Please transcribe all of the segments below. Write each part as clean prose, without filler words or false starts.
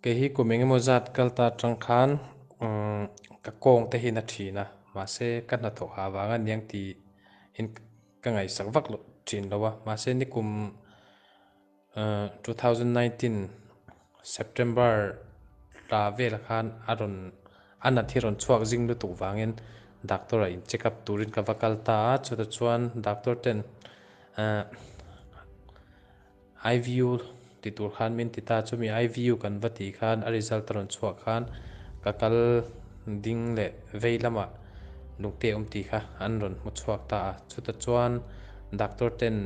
Kei hi kum engemaw zat kal ta atang khan ka kawng te hi na thin a, mahse ka hnathawh ha vang a niang tiin ka ngaihsak vak loh thin lo a, mahse nikum 2019 September tla velah khan a rawn a nat hi rawn chhuak zing lutuk vangin doctor ah in check up turin ka va kal ta a, chutah chuan doctor ten IVU ti tur khan min ti ta, chumi IVU kan va tih khan a result a rawn chhuah khan ka kal ding leh vei lamah lungte awm tih kha an rawn hmu chhuak ta a, chutah chuan doctor ten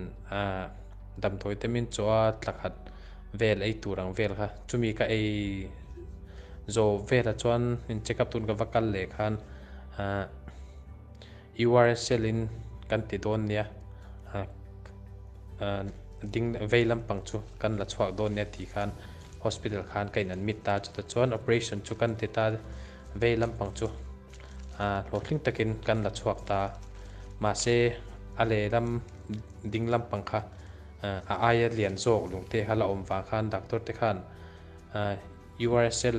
damdawi te min chawh a tla khat vel ei tur ang vel kha chumi ka ei zawh velah chuan in check up tun ka va kal leh khan URSL in kan ti dawn nia ding vei lampang chu kan la chhuak dawn nia tih khan hospital khan ka in admit ta chutah chuan operation chu kan ti ta vei lampang chu hlawhtling takin kan la chhuak ta mahse a lehlam ding lampang kha a aia lian zawk lungte kha la awm vang khan doctor te khan URSL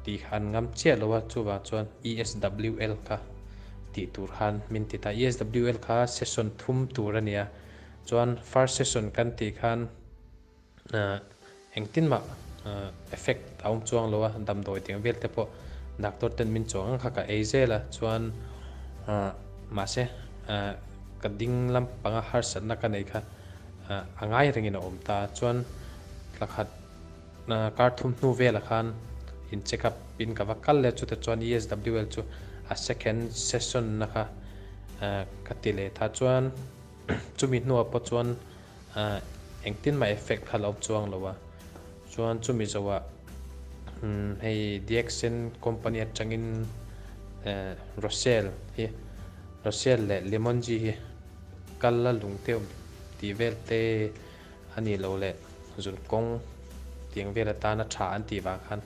tih kha an ngam chiah lo a, chuvang chuan ESWL kha tih tur khan min ti ta. ESWL kha session thum tur a ni a, chuan first session kan tih khan engtin mah effect a awm chuang lo a, damdawi tih ang vel te pawh doctor ten min chawh ang kha ka ei zel a, chuan mahse ka ding lampanga harsatna ka neih kha a ngai rengin a awm ta. Chuan thla khat Kar thum hnu velah khan in check up in ka va kal leh chutah chuan ESWL chu a second session na kha ka ti leh ta chuan chumi hnuah pawh chuan engtin mah effect kha lo chuang lo a chuan chumi zawhah hei DXN company atangin Roselle hi Roselle leh Limongi hi kal la lung te awm tih vel te A nih loh leh zun kawng tiang vel atana tha an tih vang khan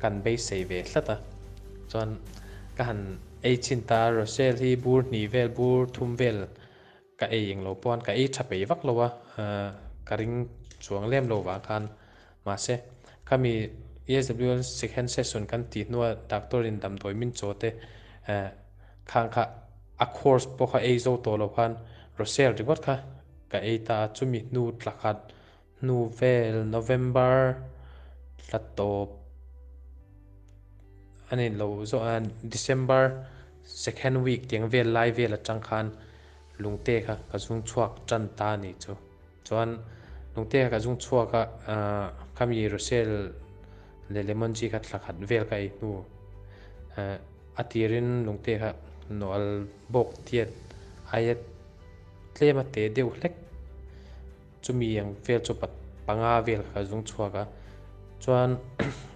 kan beisei ve hlat a, chuan ka han ei chhin ta a, Roselle hi bur hnih vel bur thum vel ka ei eng lo pawh an ka ei tha peih vak lo a, ka ring chuang lem lo vang khan mahse khami ESWL second session kan tih hnua doctor in damdawi min chaw te khang kha a course pawh kha ei zo tawh lo khan Roselle ringawt kha Ka ei ta a, chumi hnu tla khat hnu vel November tla tawp a ni lo zawh a, December second week tiang vel lai vel atang khan lungte kha ka zung chhuak tan ta a nih chu. Chuan lungte kha ka zung chhuak a, khami Roselle leh lemon chi kha tla khat vel ka ei hnu a tirin lungte kha nawh al bawk tiat aia Tlem a teh deuh hlek. Chumi ang vel chu panga vel kha ka zung chhuak a. Chuan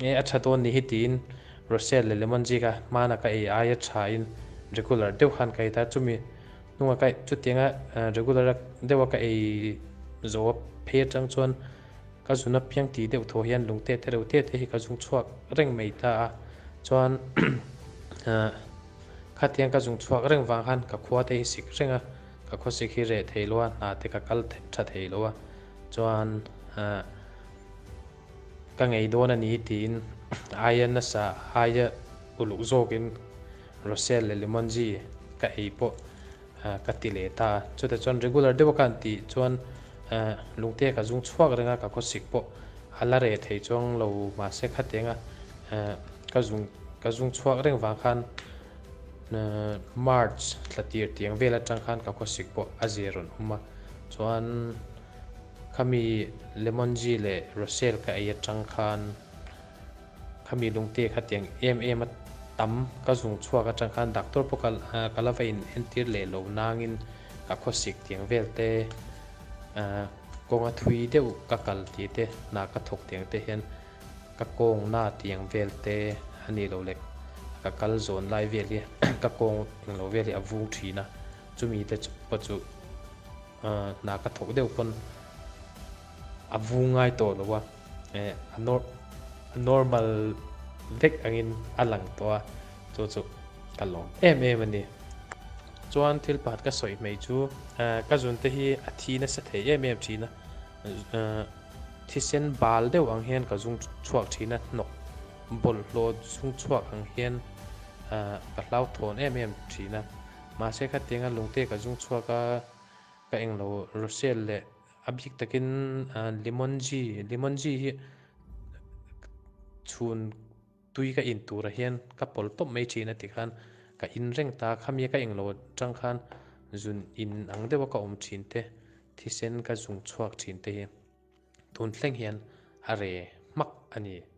e a tha dawn ni hi tiin Roselle leh Lemon ji kha hmana ka ei aia tha in regular deuh khan ka ei ta. Chumi hnunga ka chutianga regular deuha ka ei zo a phei atang chuan ka zun apiang tih deuh thaw hian lungte te reuh te te hi ka zung chhuak reng mai ta a. Chuan Khatiang ka zung chhuak reng vang khan ka khua te hi sik reng a, ka khawsik hi reh thei lo a, hna te ka kal tha thei lo a, chuan ka ngei dawn a ni tiin aia nasa aia uluk zawkin Roselle leh Limongi ka ei pawh ka ti leh ta a, chutah chuan regular deuh a ka han tih chuan lungte ka zung chhuak reng a, ka khawsik pawh a la reh thei chuang lo mahse khatianga Ka zung ka zung chhuak reng vang khan March thla tir tiang vel atang khan ka khawsik pawh a zir rawn awm a, chuan khami lemon ji leh roselle ka ei atang khan khami lungte kha tiang em em a tam ka zung chhuak atang khan doctor pawh ka ka la va in entir leh lo nangin ka khawsik tiang vel te kawnga thui deuh ka kal tih te hna ka thawk tiang te hian Ka kawng na tiang vel te a nih loh leh ka kal zawn lai vel hi ka kawng eng lo vel hi a vung thin a, chumi te pawh chu hna ka thawk deuh pawn a vung ngai tawh lo a, a normal vek angin a lang tawh a, chu chu ka lawm em em a ni. Chuan thil pakhat ka sawi hmei chu ka zun te hi a thi nasa thei em em thin a. Thisen bal deuh ang hian ka zung chhuak thin a, hnawk bawlhhlawh zung chhuak ang hian ka hlauthawn em em thin a. Mahse khatianga lungte ka zung chhuak a, ka englo Roselle leh a bik takin Limongi, Limongi hi chhun tui ka in turah hian ka pawlh tawp mai thin a ti khan ka in reng ta a, khami ka englo atang khan zun in ang deuha ka awm thin te, thisen ka zung chhuak thin te hi tun thleng hian a re hmak a ni.